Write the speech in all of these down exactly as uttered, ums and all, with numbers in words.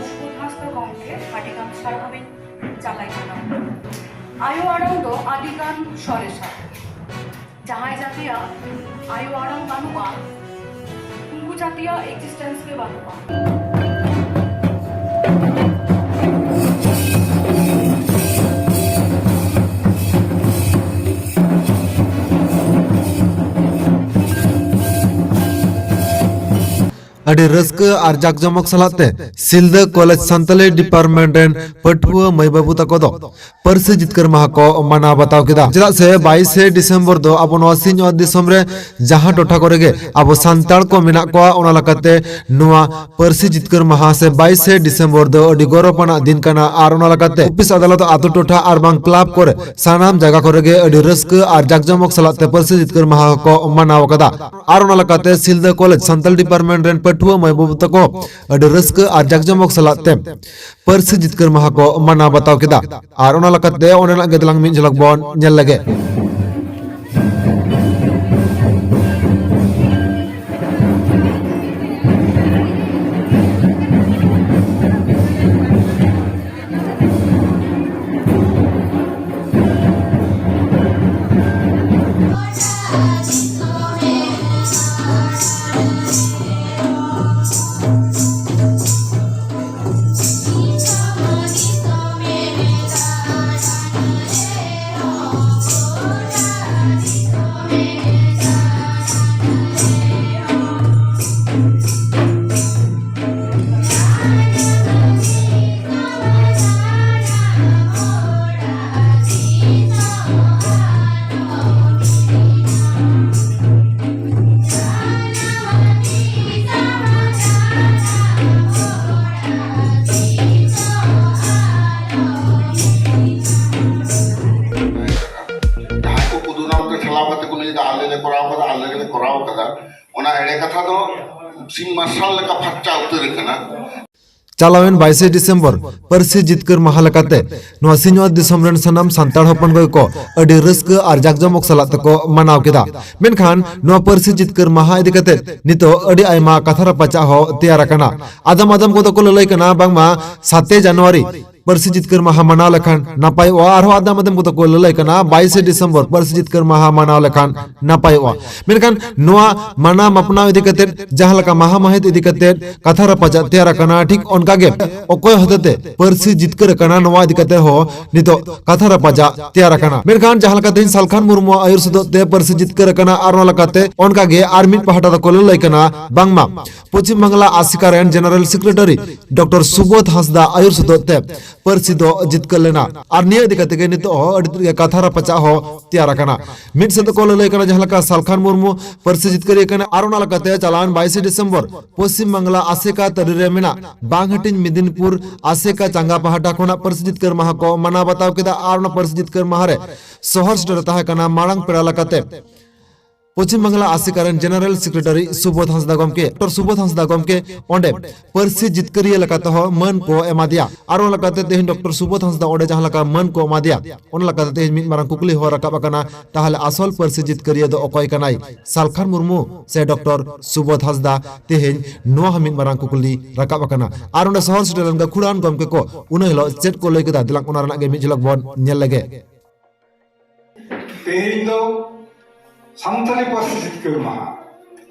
ᱩᱯᱚᱫᱷᱟᱥᱛᱚ ᱜᱚᱢᱠᱮ ᱟᱹᱰᱤᱜᱟᱱ ᱥᱟᱨᱦᱟᱣᱤᱧ ᱪᱟᱞᱟᱭ ᱠᱟᱱᱟ᱾ ᱟᱭᱳ ᱟᱲᱟᱝ ᱫᱚ ᱟᱹᱰᱤᱜᱟᱱ ᱥᱚᱨᱮᱥᱟ᱾ ᱡᱟᱦᱟᱸᱭ ᱡᱟᱹᱛᱤᱭᱟᱜ ᱟᱭᱳ ᱟᱲᱟᱝ ᱵᱟᱹᱱᱩᱜᱼᱟ, ᱩᱱᱠᱩ ᱡᱟᱹᱛᱤᱭᱟᱜ existence ᱜᱮ ᱵᱟᱹᱱᱩᱜᱼᱟ᱾ ᱟᱹᱰᱤ ᱨᱟᱹᱥᱠᱟᱹ ᱟᱨ ᱡᱟᱠᱡᱚᱢᱚᱠ ᱥᱟᱞᱟᱜ ᱛᱮ ᱥᱤᱞᱫᱟᱹ ᱠᱚᱞᱮᱡᱽ ᱥᱟᱱᱛᱟᱞᱤ ᱰᱤᱯᱟᱨᱴᱢᱮᱱᱴ ᱨᱮᱱ ᱯᱟᱹᱴᱷᱩᱣᱟᱹ ᱢᱟᱹᱭ ᱵᱟᱹᱵᱩ ᱛᱟᱠᱚ ᱫᱚ ᱯᱟᱹᱨᱥᱤ ᱡᱤᱛᱠᱟᱹᱨ ᱢᱟᱦᱟ ᱠᱚ ᱢᱟᱱᱟᱣ ᱵᱟᱛᱟᱣ ᱠᱮᱫᱟ᱾ ᱪᱮᱫᱟᱜ ᱥᱮ ᱵᱟᱭᱤᱥᱮ ᱰᱤᱥᱮᱢᱵᱚᱨ ᱫᱚ ᱟᱵᱚ ᱱᱚᱣᱟ ᱥᱤᱧᱚᱛ ᱫᱤᱥᱚᱢ ᱨᱮ ᱡᱟᱦᱟᱸ ᱴᱚᱴᱷᱟ ᱠᱚᱨᱮ ᱜᱮ ᱟᱵᱚ ᱥᱟᱱᱛᱟᱲ ᱠᱚ ᱢᱮᱱᱟᱜ ᱠᱚᱣᱟ, ᱚᱱᱟ ᱞᱮᱠᱟᱛᱮ ᱱᱚᱣᱟ ᱯᱟᱹᱨᱥᱤ ᱡᱤᱛᱠᱟᱹᱨ ᱢᱟᱦᱟ ᱥᱮ ᱵᱟᱭᱤᱥᱮ ᱰᱤᱥᱮᱢᱵᱚᱨ ᱫᱚ ᱟᱹᱰᱤ ᱜᱚᱨᱚᱵᱽ ᱟᱱᱟᱜ ᱫᱤᱱ ᱠᱟᱱᱟ᱾ ᱟᱨ ᱚᱱᱟ ᱞᱮᱠᱟᱛᱮ ᱚᱯᱷᱤᱥ ᱟᱫᱟᱞᱚᱛ, ᱟᱛᱳ ᱴᱚᱴᱷᱟ ᱟᱨ ᱵᱟᱝ ᱠᱞᱟᱵᱽ ᱠᱚᱨᱮ ᱥᱟᱱᱟᱢ ᱡᱟᱭᱜᱟ ᱠᱚᱨᱮ ᱜᱮ ᱟᱹᱰᱤ ᱨᱟᱹᱥᱠᱟᱹ ᱟᱨ ᱡᱟᱠᱡᱚᱢᱚᱠ ᱥᱟᱞᱟᱜ ᱛᱮ ᱯᱟᱹᱨᱥᱤ ᱡᱤᱛᱠᱟᱹᱨ ᱢᱟᱦᱟ ᱠᱚ ᱢᱟᱱᱟᱣ ᱟᱠᱟᱫᱟ᱾ ᱟᱨ ᱚᱱᱟ ᱞᱮᱠᱟᱛᱮ ᱥᱤᱞᱫᱟᱹ ᱠᱚᱞᱮᱡᱽ ᱥᱟᱱᱛᱟᱞ ᱰᱤᱯᱟᱨᱴᱢᱮᱱᱴ ᱨᱮᱱ ᱯᱟᱹᱴᱷᱩᱣᱟᱹ ᱢᱟᱹᱭ ᱵᱟᱹᱵᱩ ᱛᱟᱠᱚ ᱟᱹᱰᱤ ᱨᱟᱹᱥᱠᱟᱹ ᱟᱨ ᱡᱟᱠᱡᱚᱢᱚᱠ ᱥᱟᱞᱟᱜ ᱛᱮ ᱯᱟᱹᱨᱥᱤ ᱡᱤᱛᱠᱟᱹᱨ ᱢᱟᱦᱟ ᱠᱚ ᱢᱟᱱᱟᱣ ᱵᱟᱛᱟᱣ ᱠᱮᱫᱟ᱾ ᱟᱨ ᱚᱱᱟ ᱞᱮᱠᱟᱛᱮ ᱚᱸᱰᱮᱱᱟᱜ ᱜᱮ ᱫᱮᱞᱟᱝ ᱢᱤᱫ ᱡᱷᱚᱞᱚᱠ ᱵᱚᱱ ᱧᱮᱞ ᱞᱮᱜᱮ᱾ ᱡᱟᱦᱟᱸᱭ ᱠᱚ ᱠᱩᱫᱩᱨᱟᱢ ᱛᱮ ᱴᱷᱮᱞᱟᱣ ᱠᱟᱛᱮ ᱠᱚ ᱞᱟᱹᱭ ᱮᱫᱟ, "ᱟᱞᱮ ᱞᱮ ᱠᱚᱨᱟᱣ ᱠᱟᱫᱟ, ᱟᱞᱮ ᱜᱮᱞᱮ ᱠᱚᱨᱟᱣ ᱠᱟᱫᱟ", ᱚᱱᱟ ᱮᱲᱮ ᱠᱟᱛᱷᱟ ᱫᱚ ᱥᱤᱧ ᱢᱟᱨᱥᱟᱞ ᱞᱮᱠᱟ ᱯᱷᱟᱨᱪᱟ ᱩᱛᱟᱹᱨ ᱟᱠᱟᱱᱟ᱾ ᱪᱟᱞᱟᱣᱮᱱ ᱵᱟᱭᱤᱥᱮ ᱰᱤᱥᱮᱢᱵᱚᱨ ᱯᱟᱹᱨᱥᱤ ᱡᱤᱛᱠᱟᱹᱨ ᱢᱟᱦᱟ ᱞᱮᱠᱟᱛᱮ ᱱᱚᱣᱟ ᱥᱤᱧᱚᱛ ᱫᱤᱥᱚᱢ ᱨᱮᱱ ᱥᱟᱱᱟᱢ ᱥᱟᱱᱛᱟᱲ ᱦᱚᱯᱚᱱ ᱠᱚᱜᱮ ᱠᱚ ᱟᱹᱰᱤ ᱨᱟᱹᱥᱠᱟᱹ ᱟᱨ ᱡᱟᱠᱡᱚᱢᱚᱠ ᱥᱟᱞᱟᱜ ᱛᱮᱠᱚ ᱢᱟᱱᱟᱣ ᱠᱮᱫᱟ᱾ ᱢᱮᱱᱠᱷᱟᱱ ᱱᱚᱣᱟ ᱯᱟᱹᱨᱥᱤ ᱡᱤᱛᱠᱟᱹᱨ ᱢᱟᱦᱟ ᱤᱫᱤ ᱠᱟᱛᱮ ᱱᱤᱛᱚᱜ ᱟᱹᱰᱤ ᱟᱭᱢᱟ ᱠᱟᱛᱷᱟ ᱨᱟᱯᱟᱪᱟᱜ ᱦᱚᱸ ᱛᱮᱭᱟᱨ ᱟᱠᱟᱱᱟ᱾ ᱟᱫᱚᱢ ᱟᱫᱚᱢ ᱠᱚᱫᱚ ᱠᱚ ᱞᱟᱹᱞᱟᱹᱭ ᱠᱟᱱᱟ ᱵᱟᱝᱢᱟ ᱥᱟᱛᱮ ᱡᱟᱱᱩᱣᱟᱨᱤ ᱯᱟᱹᱨᱥᱤ ᱡᱤᱛᱠᱟᱹᱨ ᱢᱟᱦᱟ ᱢᱟᱱᱟᱣ ᱞᱮᱠᱷᱟᱱ ᱱᱟᱯᱟᱭᱚᱜᱼᱟ, ᱟᱨᱦᱚᱸ ᱟᱫᱚᱢ ᱟᱫᱚᱢ ᱠᱚᱫᱚ ᱠᱚ ᱞᱟᱹᱞᱟᱹᱭ ᱠᱟᱱᱟ ᱵᱟᱭᱤᱥᱮ ᱰᱤᱥᱮᱢᱵᱚᱨ ᱯᱟᱹᱨᱥᱤ ᱡᱤᱛᱠᱟᱹᱨ ᱢᱟᱦᱟ ᱢᱟᱱᱟᱣ ᱞᱮᱠᱷᱟᱱ ᱱᱟᱯᱟᱭᱚᱜᱼᱟ᱾ ᱢᱮᱱᱠᱷᱟᱱ ᱱᱚᱣᱟ ᱢᱟᱱᱟᱣ ᱢᱟᱯᱱᱟᱣ ᱤᱫᱤ ᱠᱟᱛᱮ ᱡᱟᱦᱟᱸ ᱞᱮᱠᱟ ᱢᱟᱦᱟ ᱢᱟᱹᱦᱤᱛ ᱤᱫᱤ ᱠᱟᱛᱮ ᱠᱟᱛᱷᱟ ᱨᱟᱯᱟᱪᱟᱜ ᱛᱮᱭᱟᱨ ᱟᱠᱟᱱᱟ, ᱴᱷᱤᱠ ᱚᱱᱠᱟ ᱜᱮ ᱚᱠᱚᱭ ᱦᱚᱛᱮᱛᱮ ᱯᱟᱹᱨᱥᱤ ᱡᱤᱛᱠᱟᱹᱨ ᱟᱠᱟᱱᱟ, ᱱᱚᱣᱟ ᱤᱫᱤ ᱠᱟᱛᱮ ᱦᱚᱸ ᱱᱤᱛᱚᱜ ᱠᱟᱛᱷᱟ ᱨᱟᱯᱟᱪᱟᱜ ᱛᱮᱭᱟᱨ ᱟᱠᱟᱱᱟ᱾ ᱢᱮᱱᱠᱷᱟᱱ ᱡᱟᱦᱟᱸ ᱞᱮᱠᱟ ᱛᱮᱦᱮᱧ ᱥᱟᱞᱠᱷᱟᱱ ᱢᱩᱨᱢᱩᱣᱟᱜ ᱟᱹᱭᱩᱨ ᱥᱚᱫᱚᱜ ᱛᱮ ᱯᱟᱹᱨᱥᱤ ᱡᱤᱛᱠᱟᱹᱨ ᱟᱠᱟᱱᱟ, ᱟᱨ ᱚᱱᱟ ᱞᱮᱠᱟᱛᱮ ᱚᱱᱠᱟ ᱜᱮ ᱟᱨ ᱢᱤᱫ ᱯᱟᱦᱴᱟ ᱫᱚᱠᱚ ᱞᱟᱹᱞᱟᱹᱭ ᱠᱟᱱᱟ ᱵᱟᱝᱢᱟ ᱯᱚᱪᱷᱤᱢ ᱵᱟᱝᱞᱟ ᱟᱥᱮᱠᱟ ᱨᱮᱱ ᱡᱮᱱᱟᱨᱮᱞ ᱥᱮᱠᱨᱮᱴᱟᱨᱤ ᱰᱚᱠᱴᱚᱨ ᱥᱩᱵᱳᱫᱷ ᱦᱟᱸᱥᱫᱟ ᱟᱹᱭᱩᱨ ᱥᱚᱫᱚᱜ ᱛᱮ ᱯᱟᱹᱨᱥᱤ ᱫᱚ ᱡᱤᱛᱠᱟᱹᱨ ᱞᱮᱱᱟ᱾ ᱟᱨ ᱱᱤᱭᱟᱹ ᱤᱫᱤ ᱠᱟᱛᱮ ᱜᱮ ᱱᱤᱛᱚᱜ ᱦᱚᱸ ᱟᱹᱰᱤ ᱛᱮᱫ ᱜᱮ ᱠᱟᱛᱷᱟ ᱨᱟᱯᱟᱪᱟᱜ ᱦᱚᱸ ᱛᱮᱭᱟᱨ ᱟᱠᱟᱱᱟ᱾ ᱢᱤᱫ ᱥᱮᱫ ᱫᱚᱠᱚ ᱞᱟᱹᱞᱟᱹᱭ ᱠᱟᱱᱟ ᱡᱟᱦᱟᱸ ᱞᱮᱠᱟ ᱥᱟᱞᱠᱷᱟᱱ ᱢᱩᱨᱢᱩ ᱯᱟᱹᱨᱥᱤ ᱡᱤᱛᱠᱟᱹᱨᱤᱭᱟᱹ ᱠᱟᱱᱟ, ᱟᱨ ᱚᱱᱟ ᱞᱮᱠᱟᱛᱮ ᱪᱟᱞᱟᱣᱮᱱ ᱵᱟᱭᱤᱥᱮ ᱰᱤᱥᱮᱢᱵᱚᱨ ᱯᱚᱪᱷᱤᱢ ᱵᱟᱝᱞᱟ ᱟᱥᱮᱠᱟ ᱛᱟᱹᱨᱤ ᱨᱮ ᱢᱮᱱᱟᱜ ᱵᱟᱝᱦᱟᱹᱴᱤᱧ ᱢᱮᱫᱤᱱᱯᱩᱨ ᱟᱥᱮᱠᱟ ᱪᱟᱸᱜᱟ ᱯᱟᱦᱴᱟ ᱠᱷᱚᱱᱟᱜ ᱯᱟᱹᱨᱥᱤ ᱡᱤᱛᱠᱟᱹᱨ ᱢᱟᱦᱟ ᱠᱚ ᱢᱟᱱᱟᱣ ᱵᱟᱛᱟᱣ ᱠᱮᱫᱟ᱾ ᱟᱨ ᱚᱱᱟ ᱯᱟᱹᱨᱥᱤ ᱡᱤᱛᱠᱟᱹᱨ ᱢᱟᱦᱟ ᱨᱮ ᱥᱚᱦᱚᱨ ᱥᱮᱴᱮᱨ ᱛᱟᱦᱮᱸ ᱠᱟᱱᱟ ᱢᱟᱲᱟᱝ ᱯᱮᱲᱟ ᱞᱮᱠᱟᱛᱮ ᱯᱚᱪᱷᱤᱢ ᱵᱟᱝᱞᱟ ᱟᱥᱮᱠᱟ ᱨᱮᱱ ᱡᱮᱱᱟᱨᱮᱞ ᱥᱮᱠᱨᱮᱴᱟᱨᱤ ᱥᱩᱵᱳᱫᱷ ᱦᱟᱸᱥᱫᱟ ᱜᱚᱢᱠᱮ, ᱰᱚᱠᱴᱚᱨ ᱥᱩᱵᱳᱫᱷ ᱦᱟᱸᱥᱫᱟ ᱜᱚᱢᱠᱮ ᱚᱸᱰᱮ ᱯᱟᱹᱨᱥᱤ ᱡᱤᱛᱠᱟᱹᱨᱤᱭᱟᱹ ᱞᱮᱠᱟ ᱛᱮᱦᱚᱸ ᱢᱟᱹᱱ ᱠᱚ ᱮᱢᱟ ᱫᱮᱭᱟ᱾ ᱟᱨ ᱚᱱᱟ ᱞᱮᱠᱟᱛᱮ ᱛᱮᱦᱮᱧ ᱰᱚᱠᱴᱚᱨ ᱥᱩᱵᱳᱫᱷ ᱦᱟᱸᱥᱫᱟ ᱚᱸᱰᱮ ᱡᱟᱦᱟᱸ ᱞᱮᱠᱟ ᱢᱟᱹᱱ ᱠᱚ ᱮᱢᱟ ᱫᱮᱭᱟ, ᱚᱱᱟ ᱞᱮᱠᱟᱛᱮ ᱛᱮᱦᱮᱧ ᱢᱤᱫ ᱢᱟᱨᱟᱝ ᱠᱩᱠᱞᱤ ᱦᱚᱸ ᱨᱟᱠᱟᱵ ᱟᱠᱟᱱᱟ, ᱛᱟᱦᱚᱞᱮ ᱟᱥᱚᱞ ᱯᱟᱹᱨᱥᱤ ᱡᱤᱛᱠᱟᱹᱨᱤᱭᱟᱹ ᱫᱚ ᱚᱠᱚᱭ ᱠᱟᱱᱟᱭ, ᱥᱟᱞᱠᱷᱟᱱ ᱢᱩᱨᱢᱩ ᱥᱮ ᱰᱚᱠᱴᱚᱨ ᱥᱩᱵᱳᱫᱷ ᱦᱟᱸᱥᱫᱟ? ᱛᱮᱦᱮᱧ ᱱᱚᱣᱟ ᱦᱚᱸ ᱢᱤᱫ ᱢᱟᱨᱟᱝ ᱠᱩᱠᱞᱤ ᱨᱟᱠᱟᱵ ᱟᱠᱟᱱᱟ᱾ ᱟᱨ ᱚᱸᱰᱮ ᱥᱚᱦᱚᱨ ᱥᱮᱴᱮᱨ ᱞᱮᱱ ᱜᱟᱹᱠᱷᱩᱲᱟᱱ ᱜᱚᱢᱠᱮ ᱠᱚ ᱩᱱᱟᱹ ᱦᱤᱞᱳᱜ ᱪᱮᱫ ᱠᱚ ᱞᱟᱹᱭ ᱠᱮᱫᱟ, ᱫᱮᱞᱟᱝ ᱚᱱᱟ ᱨᱮᱱᱟᱜ ᱜᱮ ᱢᱤᱫ ᱡᱷᱤᱞᱚᱠ ᱵᱚᱱ ᱧᱮᱞ ᱞᱮᱜᱮ᱾ ᱛᱮᱦᱮᱧ ᱫᱚ ᱥᱟᱱᱛᱟᱲᱤ ᱯᱟᱹᱨᱥᱤ ᱡᱤᱛᱠᱟᱹᱨ ᱢᱟᱦᱟ᱾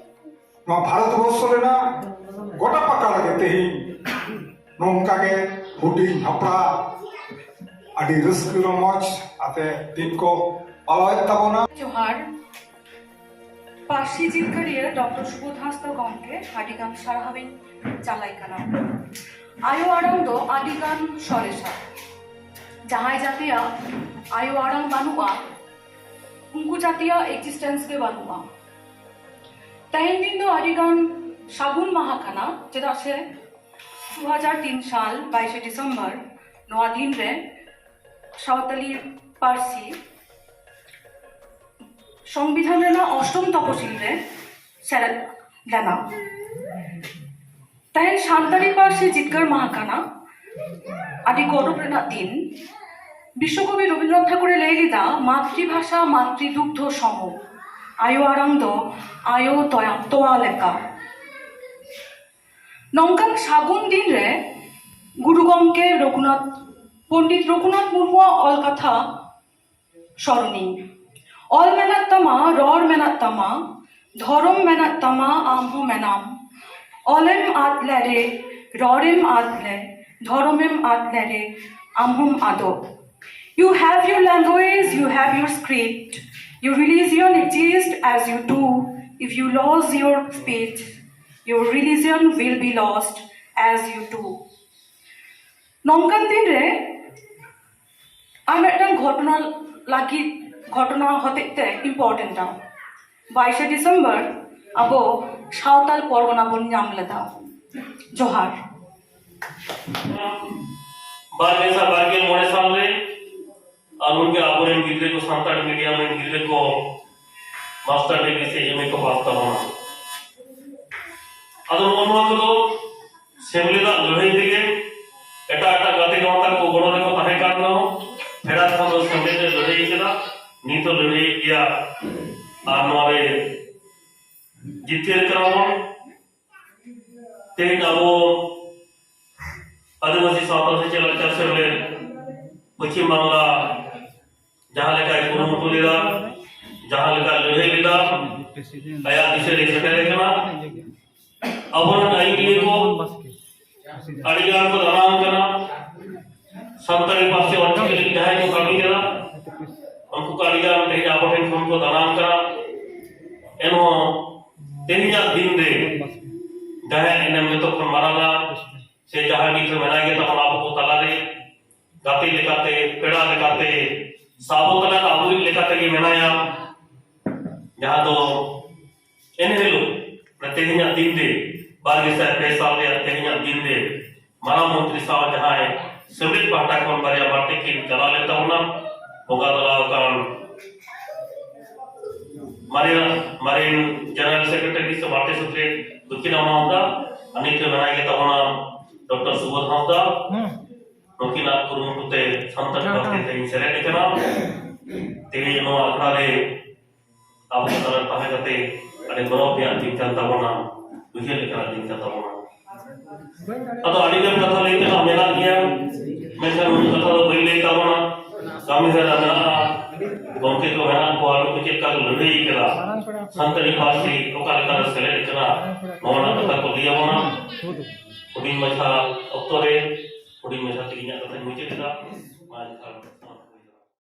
ᱱᱚᱣᱟ ᱵᱷᱟᱨᱚᱛ ᱵᱚᱨᱥᱚ ᱨᱮᱱᱟᱜ ᱜᱚᱴᱟ ᱯᱟᱠᱟ ᱨᱮᱜᱮ ᱛᱮᱦᱮᱧ ᱱᱚᱝᱠᱟ ᱜᱮ ᱦᱩᱰᱤᱧ ᱦᱟᱯᱲᱟᱜ ᱟᱹᱰᱤ ᱨᱟᱹᱥᱠᱟᱹ ᱨᱚᱢᱚᱡᱽ ᱟᱛᱮ ᱫᱤᱱ ᱠᱚ ᱯᱟᱞᱟᱣᱮᱫ ᱛᱟᱵᱚᱱᱟ᱾ ᱡᱚᱦᱟᱨ᱾ ᱯᱟᱹᱨᱥᱤ ᱡᱤᱛᱠᱟᱹᱨᱤᱭᱟᱹ ᱰᱚᱠᱴᱚᱨ ᱥᱩᱵᱳᱫᱷ ᱦᱟᱸᱥᱫᱟ ᱜᱚᱢᱠᱮ ᱟᱹᱰᱤ ᱜᱟᱱ ᱥᱟᱨᱦᱟᱣᱤᱧ ᱪᱟᱞᱟᱭ ᱠᱟᱱᱟ᱾ ᱟᱭᱳ ᱟᱲᱟᱝ ᱫᱚ ᱟᱹᱰᱤ ᱜᱟᱱ ᱥᱚᱨᱮᱥᱟ᱾ ᱡᱟᱦᱟᱸᱭ ᱡᱟᱹᱛᱤᱭᱟᱜ ᱟᱭᱳ ᱟᱲᱟᱝ ᱵᱟᱹᱱᱩᱜᱼᱟ, ᱩᱱᱠᱩ ᱡᱟᱹᱛᱤᱭᱟᱜ ᱮᱠᱡᱤᱥᱴᱮᱱᱥ ᱜᱮ ᱵᱟᱹᱱᱩᱜᱼᱟ᱾ ᱛᱮᱦᱮᱧ ᱫᱤᱱ ᱫᱚ ᱟᱹᱰᱤ ᱜᱟᱱ ᱥᱟᱹᱜᱩᱱ ᱢᱟᱦᱟ ᱠᱟᱱᱟ, ᱪᱮᱫᱟᱜ ᱥᱮ ᱫᱩ ᱦᱟᱡᱟᱨ ᱛᱤᱱ ᱥᱟᱞ ᱵᱟᱭᱤᱥᱮ ᱰᱤᱥᱮᱢᱵᱚᱨ ᱱᱚᱣᱟ ᱫᱤᱱ ᱨᱮ ᱥᱟᱶᱛᱟᱞᱤ ᱯᱟᱹᱨᱥᱤ ᱥᱚᱝᱵᱤᱫᱷᱟᱱ ᱨᱮᱱᱟᱜ ᱚᱥᱴᱚᱢ ᱛᱚᱯᱚᱥᱤᱞ ᱨᱮ ᱥᱮᱞᱮᱫ ᱞᱮᱱᱟ᱾ ᱛᱮᱦᱮᱧ ᱥᱟᱱᱛᱟᱲᱤ ᱯᱟᱹᱨᱥᱤ ᱡᱤᱛᱠᱟᱹᱨ ᱢᱟᱦᱟ ᱠᱟᱱᱟ᱾ ᱟᱹᱰᱤ ᱜᱚᱨᱚᱵᱽ ᱨᱮᱱᱟᱜ ᱫᱤᱱ᱾ ᱵᱤᱥᱥᱚᱠᱚᱵᱤ ᱨᱚᱵᱤᱱᱫᱨᱚᱱᱟᱛᱷ ᱴᱷᱟᱠᱩᱨᱮ ᱞᱟᱹᱭ ᱞᱮᱫᱟ, "ᱢᱟᱛᱨᱤᱵᱷᱟᱥᱟ ᱢᱟᱛᱨᱤᱫᱩᱜᱽᱫᱷᱚ ᱥᱚᱢᱚ, ᱟᱭᱳ ᱟᱲᱟᱝ ᱫᱚ ᱟᱭᱳ ᱛᱚᱭᱟ- ᱛᱚᱣᱟ ᱞᱮᱠᱟ᱾" ᱱᱚᱝᱠᱟᱱ ᱥᱟᱹᱜᱩᱱ ᱫᱤᱱ ᱨᱮ ᱜᱩᱨᱩ ᱜᱚᱢᱠᱮ ᱨᱚᱜᱷᱩᱱᱟᱛᱷ, ᱯᱚᱱᱰᱤᱛ ᱨᱚᱜᱷᱩᱱᱟᱛᱷ ᱢᱩᱨᱢᱩᱣᱟᱜ ᱚᱞ ᱠᱟᱛᱷᱟ ᱥᱚᱨᱚᱱᱤ᱾ ᱚᱞ ᱢᱮᱱᱟᱜ ᱛᱟᱢᱟ, ᱨᱚᱲ ᱢᱮᱱᱟᱜ ᱛᱟᱢᱟ, ᱫᱷᱚᱨᱚᱢ ᱢᱮᱱᱟᱜ ᱛᱟᱢᱟ, ᱟᱢ ᱦᱚᱸ ᱢᱮᱱᱟᱢ᱾ ᱚᱞᱮᱢ ᱟᱫ ᱞᱮᱨᱮ, ᱨᱚᱲᱮᱢ ᱟᱫ ᱞᱮ, ᱫᱷᱚᱨᱚᱢᱮᱢ ᱟᱫ ᱞᱮᱨᱮ, ᱟᱢ ᱦᱚᱸᱢ ᱟᱫᱚᱜ᱾ You have your language, you have your script. Your religion exists as you do. If you lose your speech, your religion will be lost as you do. ᱱᱚᱝᱠᱟᱱ ᱫᱤᱱ ᱨᱮ ᱟᱨ ᱢᱤᱫᱴᱟᱝ ᱜᱷᱚᱴᱚᱱᱟ ᱞᱟᱹᱜᱤᱫ, ᱜᱷᱚᱴᱚᱱᱟ ᱦᱚᱛᱮᱡ ᱛᱮ important ᱟ᱾ ᱵᱟᱭᱤᱥᱮ ᱰᱤᱥᱮᱢᱵᱚᱨ ᱟᱵᱚ ᱥᱟᱶᱛᱟᱞ ᱯᱚᱨᱜᱚᱱᱟ ᱵᱚᱱ ᱧᱟᱢ ᱞᱮᱫᱟ ᱡᱚᱦᱟᱨ᱾ ᱵᱟᱨ ᱜᱮᱥᱟᱭ ᱵᱟᱨ ᱜᱮᱞ ᱢᱚᱬᱮ ᱥᱟᱞ ᱨᱮ ᱟᱨ ᱩᱱᱜᱮ ᱟᱵᱚᱨᱮᱱ ᱜᱤᱫᱽᱨᱟᱹ ᱠᱚ, ᱥᱟᱱᱛᱟᱲ ᱢᱤᱰᱤᱭᱟᱢ ᱨᱮᱱ ᱜᱤᱫᱽᱨᱟᱹ ᱠᱚ ᱢᱟᱥᱴᱟᱨ ᱰᱤᱜᱽᱨᱤ ᱥᱮ ᱮᱢ ᱮ ᱠᱚ ᱯᱟᱥ ᱛᱟᱵᱚᱱᱟ᱾ ᱟᱫᱚ ᱱᱚᱜᱼᱚ ᱱᱚᱣᱟ ᱠᱚᱫᱚ ᱥᱮᱢᱞᱮᱫᱟᱜ ᱞᱟᱹᱲᱦᱟᱹᱭ ᱛᱮᱜᱮ, ᱮᱴᱟᱜ ᱮᱴᱟᱜ ᱜᱟᱛᱮ ᱜᱟᱶᱛᱟ ᱠᱚ ᱜᱚᱲᱚ ᱨᱮᱠᱚ ᱛᱟᱦᱮᱸ ᱠᱟᱱ ᱨᱮᱦᱚᱸ, ᱯᱷᱮᱰᱟᱛ ᱠᱷᱚᱱ ᱫᱚ ᱥᱮᱢᱞᱮᱫ ᱮ ᱞᱟᱹᱲᱦᱟᱹᱭ ᱠᱮᱫᱟ, ᱱᱤᱛ ᱦᱚᱸ ᱞᱟᱹᱲᱦᱟᱹᱭᱮᱫ ᱜᱮᱭᱟ᱾ ᱟᱨ ᱱᱚᱣᱟ ᱨᱮ ᱡᱤᱛᱠᱟᱹᱨ ᱠᱟᱱᱟ ᱵᱚᱱ᱾ ᱛᱮᱦᱮᱧ ᱟᱵᱚ ᱟᱹᱫᱤᱵᱟᱹᱥᱤ ᱥᱟᱶᱛᱟ ᱥᱮᱪᱮᱫ ᱞᱟᱠᱪᱟᱨ ᱥᱮᱢᱞᱮᱫ ᱯᱚᱪᱷᱤᱢ ᱵᱟᱝᱞᱟ ᱡᱟᱦᱟᱸ ᱞᱮᱠᱟᱭ ᱠᱩᱨᱩᱢᱩᱴᱩ ᱞᱮᱫᱟ, ᱡᱟᱦᱟᱸ ᱞᱮᱠᱟᱭ ᱞᱟᱹᱲᱦᱟᱹᱭ ᱞᱮᱫᱟ, ᱟᱭᱟᱜ ᱫᱤᱥᱟᱹ ᱨᱮ ᱥᱮᱴᱮᱨ ᱟᱠᱟᱱᱟ᱾ ᱟᱵᱚᱨᱮᱱ ᱟᱹᱭᱩᱨᱤᱭᱟᱹ ᱠᱚ ᱟᱹᱰᱤ ᱜᱟᱱ ᱠᱚ ᱫᱟᱱᱟᱝ ᱠᱟᱱᱟ᱾ ᱥᱟᱱᱛᱟᱲᱤ ᱯᱟᱹᱨᱥᱤ ᱚᱞᱪᱤᱠᱤ ᱞᱟᱹᱜᱤᱫ ᱡᱟᱦᱟᱸᱭ ᱠᱚ ᱠᱟᱹᱢᱤ ᱠᱟᱱᱟ, ᱩᱱᱠᱩ ᱠᱚ ᱟᱹᱰᱤ ᱜᱟᱱ ᱛᱮᱦᱮᱧ ᱟᱵᱚ ᱴᱷᱮᱱ ᱠᱷᱚᱱ ᱠᱚ ᱫᱟᱱᱟᱝ ᱠᱟᱱᱟ᱾ ᱮᱱᱦᱚᱸ ᱛᱮᱦᱮᱧᱟᱜ ᱫᱤᱱ ᱨᱮ ᱡᱟᱦᱟᱸᱭ ᱮᱱᱮᱢ ᱡᱚᱛᱚ ᱠᱷᱚᱱ ᱢᱟᱨᱟᱝᱟ, ᱥᱮ ᱡᱟᱦᱟᱸᱭ ᱱᱤᱛ ᱦᱚᱸ ᱢᱮᱱᱟᱭ ᱜᱮ ᱛᱟᱵᱚᱱᱟ ᱟᱵᱚ ᱠᱚ ᱛᱟᱞᱟᱨᱮ, ᱜᱟᱛᱮ ᱞᱮᱠᱟᱛᱮ, ᱯᱮᱲᱟ ᱞᱮᱠᱟᱛᱮ, ᱥᱮ ᱟᱵᱚ ᱛᱟᱞᱟᱨᱮ ᱟᱵᱚᱭᱤᱡ ᱞᱮᱠᱟᱛᱮ ᱜᱮ ᱢᱮᱱᱟᱭᱟ, ᱡᱟᱦᱟᱸ ᱫᱚ ᱮᱱᱦᱤᱞᱳᱜ, ᱢᱟᱱᱮ ᱛᱮᱦᱮᱧᱟᱜ ᱫᱤᱱ ᱨᱮ, ᱵᱟᱨ ᱜᱮᱥᱟᱭ ᱯᱮ ᱥᱟᱞ ᱨᱮᱭᱟᱜ ᱛᱮᱦᱮᱧᱟᱜ ᱫᱤᱱ ᱨᱮ ᱢᱟᱨᱟᱝ ᱢᱚᱱᱛᱨᱤ ᱥᱟᱶ ᱡᱟᱦᱟᱸᱭ ᱥᱮᱢᱞᱮᱫ ᱯᱟᱦᱴᱟ ᱠᱷᱚᱱ ᱵᱟᱨᱭᱟ ᱵᱟᱹᱲᱛᱤ ᱠᱤᱱ ᱪᱟᱞᱟᱣ ᱞᱮᱱ ᱛᱟᱵᱚᱱᱟ, ᱵᱚᱸᱜᱟ ᱛᱟᱞᱟ ᱟᱠᱟᱱ ᱢᱟᱨᱮᱱ, ᱢᱟᱨᱮᱱ ᱡᱮᱱᱟᱨᱮᱞ ᱥᱮᱠᱨᱮᱴᱟᱨᱤ ᱥᱮ ᱵᱟᱹᱲᱛᱤ ᱥᱮᱠᱨᱮᱴᱟᱨᱤ ᱫᱚᱠᱷᱤᱱᱟ ᱢᱟᱦᱟᱱᱫᱟ, ᱟᱹᱱᱤᱡ ᱨᱮ ᱢᱮᱱᱟᱭ ᱜᱮ ᱛᱟᱵᱚᱱᱟ ᱰᱚᱠᱴᱚᱨ ᱥᱩᱵᱳᱫᱷ ᱦᱟᱸᱥᱫᱟ᱾ ᱦᱩᱸ᱾ ᱱᱩᱠᱤᱱᱟᱜ ᱠᱩᱨᱩᱢᱩᱴᱩ ᱛᱮ ᱥᱟᱱᱛᱟᱲᱤ ᱦᱮᱸ, ᱯᱟᱹᱨᱥᱤ ᱦᱮᱸ᱾ ᱛᱮᱧ ᱥᱮᱞᱮᱫ ᱟᱠᱟᱱᱟ᱾ ᱛᱮᱦᱮᱧ ᱱᱚᱣᱟ ᱟᱠᱷᱲᱟ ᱨᱮ ᱟᱵᱚ ᱛᱟᱞᱟ ᱨᱮ ᱛᱟᱦᱮᱸ ᱠᱟᱛᱮ ᱟᱹᱰᱤ ᱜᱚᱨᱚᱵᱽ ᱨᱮᱭᱟᱜ ᱫᱤᱱ ᱠᱟᱱ ᱛᱟᱵᱚᱱᱟ, ᱩᱭᱦᱟᱹᱨ ᱞᱮᱠᱟᱱᱟᱜ ᱫᱤᱱ ᱠᱟᱱ ᱛᱟᱵᱚᱱᱟ᱾ ᱟᱫᱚ ᱟᱹᱰᱤ ᱜᱟᱱ ᱠᱟᱛᱷᱟ ᱞᱟᱹᱭ ᱛᱮᱱᱟᱜ ᱢᱮᱱᱟᱜ ᱜᱮᱭᱟ, ᱢᱮᱱᱠᱷᱟᱱ ᱩᱱᱟᱹᱜ ᱠᱟᱛᱷᱟ ᱫᱚ ᱵᱟᱹᱧ ᱞᱟᱹᱭ ᱛᱟᱵᱚᱱᱟ᱾ ᱠᱟᱹᱢᱤ ᱦᱚᱨᱟ ᱢᱮᱱᱟᱜᱼᱟ, ᱜᱚᱢᱠᱮ ᱠᱚ ᱢᱮᱱᱟᱜ ᱠᱚᱣᱟ, ᱱᱩᱠᱩ ᱪᱮᱫ ᱞᱮᱠᱟ ᱠᱚ ᱞᱟᱹᱲᱦᱟᱹᱭ ᱠᱟᱫᱟ, ᱥᱟᱱᱛᱟᱲᱤ ᱯᱟᱹᱨᱥᱤ ᱚᱠᱟ ᱞᱮᱠᱟ ᱨᱮ ᱥᱮᱞᱮᱫ ᱠᱟᱱᱟ, ᱱᱚᱣᱟ ᱨᱮᱱᱟᱜ ᱠᱟᱛᱷᱟ ᱠᱚ ᱞᱟᱹᱭ ᱟᱵᱚᱱᱟ᱾ ᱦᱩᱰᱤᱧ ᱢᱟᱪᱷᱟ ᱚᱠᱛᱚ ᱨᱮ ᱦᱩᱰᱤᱧ ᱢᱟᱪᱷᱟ ᱛᱮᱜᱮ ᱤᱧᱟᱹᱜ ᱠᱟᱛᱷᱟᱧ ᱢᱩᱪᱟᱹᱫ ᱮᱫᱟ᱾ ᱢᱟ ᱮᱱᱠᱷᱟᱱ